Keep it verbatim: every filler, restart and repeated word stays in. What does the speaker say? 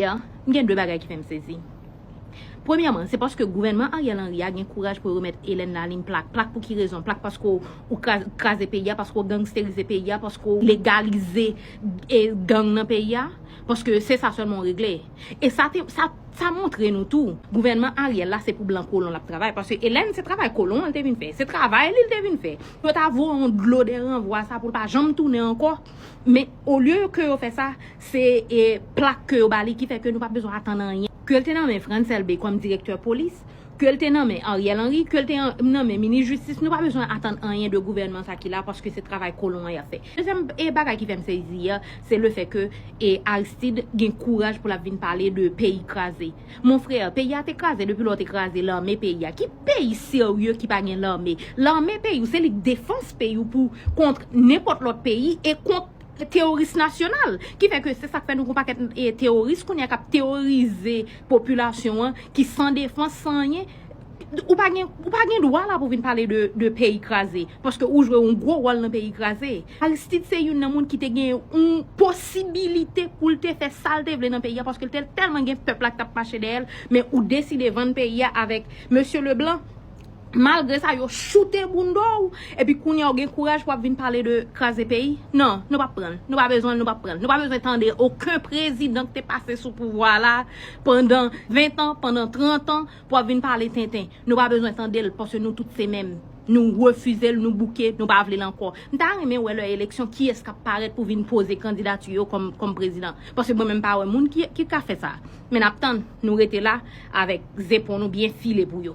M gen de bagay ki fè m sezi. Premyèman, se paske gouvènman Ariel Henry a gen kouraj pou yo remèt Hélène Lalime plak. Plak pou ki rezon? Plak paske w, w kraz-, kraze peyi a, paske w gangsterize peyi a, paske w legalize e gang nan peyi a, paske se sa sèlman w regle. E sa te, sa, sa montre nou tou, gouvènman Ariel la se pou blan kolon l ap travay, paske Hélène se travay kolon an l te vin fè, se travay li l te vin fè. Yo ta voye yon dlo de ranvwa sa pou l pa janm tounen ankò. Men olye ke yo fè sa, se e, plak ke yo ba li ki fè ke nou pa bezwen atann anyen. Ke l te nan men Frantz Elbé kòm direktè polis, ke l te nan men Ariel Henry, ke l te an- nan men minis jistis, nou pa bezwen atann anyen de gouvènman sa ki la paske se travay kolon an y ap fè. Dezyèm e, bagay ki fè m sezi a, se le fè ke e, Aristide gen kouraj pou l ap vin pale de peyi kraze. Mon frè, peyi a te kraze depi lè w te kraze lame peyi a. Ki peyi serye ki pa gen lame? Lame peyi w, se li k defans peyi w pou kont nenpòt lòt peyi e kont teworis nasyonal. Ki fè ke se sa k fè nou gon pakèt e, teworis kounye a k ap teworize popilasyon an, ki san defans, san anyen. Ou pa gen, ou pa gen dwa la pou vin pale de, de peyi kraze, paske ou jwe yon gwo wòl nan peyi kraze. Aristide se youn nan moun ki te gen yon posibilite pou l te fè sa l te vle nan peyi a, paske l te tèlman gen pèp la k t ap mache dèyè l, men ou deside vann peyi a avèk mesye Leblanc. Malgre sa, yo choute bounda w, epi kounye a w gen kouraj pou ap vin pale de kraze peyi. Non, nou p ap pran l. Nou pa bezwen l, nou p ap pran l. Nou pa bezwen tande okenn prezidan ki te pase sou pouvwa la pandan ven tan, pandan trant an, pou ap vin pale tenten. Nou pa bezwen tande l, paske nou tout se menm. Nou refize l, nou bouke, nou pa vle l ankò. M ta renmen wè lè eleksyon, kiyès k ap parèt pou vin poze kandidati yo kòm, kòm prezidan. Paske mwen menm pa wè moun ki, ki ka fè sa. Men n ap tann, nou rete la avèk zepon nou byen file pou yo.